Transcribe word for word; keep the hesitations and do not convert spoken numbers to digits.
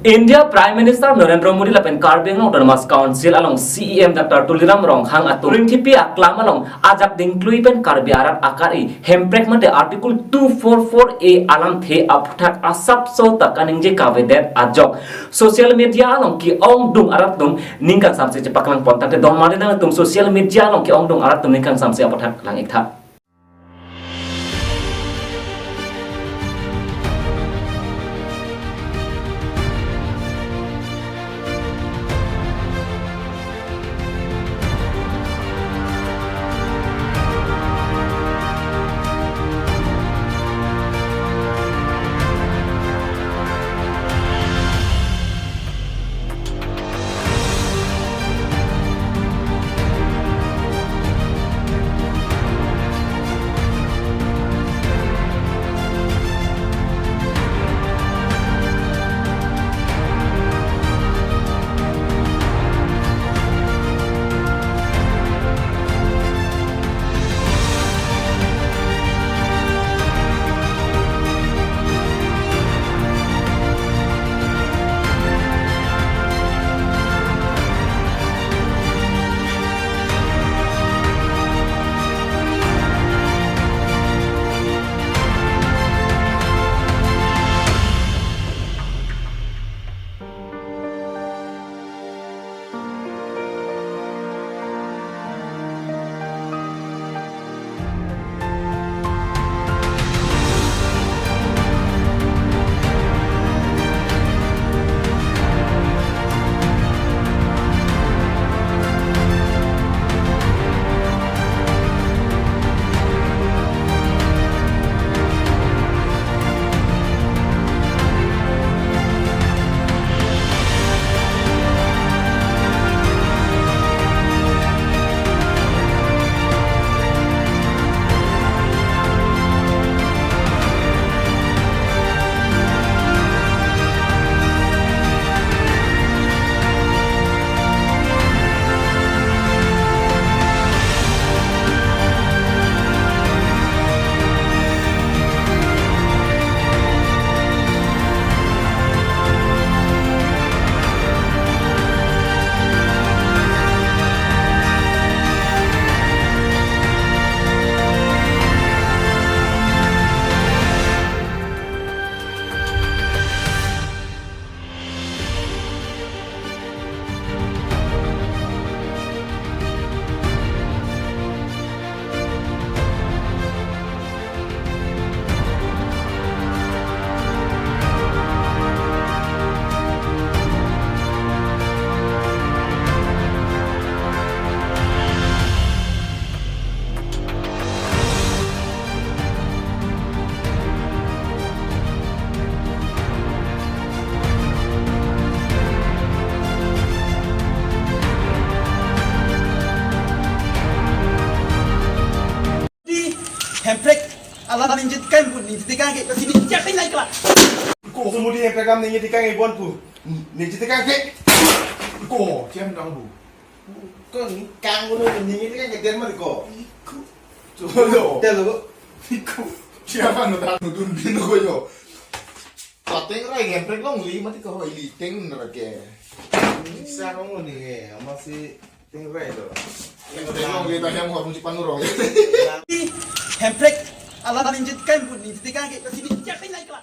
India Prime Minister Narendra Modi lapen Karbi Anglong Autonomous Council along C E M Doctor Tuliram Ronghang atum Ringthepi aklam along ajak dingklui pen Karbi arat akari Hemprek mate Article two four four A alamthe aphuthak asapso ta kaningje kavedet ajok social media along ke-ongdung arat atum ning kangsamse chepaklang pon tangte don mari nangtum social media along ke-ongdung arat atum ning kangsamse aphuthak lang-ik tha. Di Hemprek alam ningje tekang pu, ningje tekang ke, kasi ningje tekang nai kela. Ko so Modi Hemprek alam ningje tekang e bon pu. Ningje tekang ke. Ko, chem dang bu. Ko ni kang ko ni ningje tekang ke den mari ko. Iku. Coba lo. Tel lo. Iku. Siapa no tak nudun bin ko yo. Pateng rai Hemprek longle mati ko hoi li teng nara ke. Sa ko ni ke, ama si Ting rai do. Yang tengok kita yang mau kunci panurong. Hemprek alam ningje tekang pu, ningje tekang ke, kasi ningje tekang nai kela.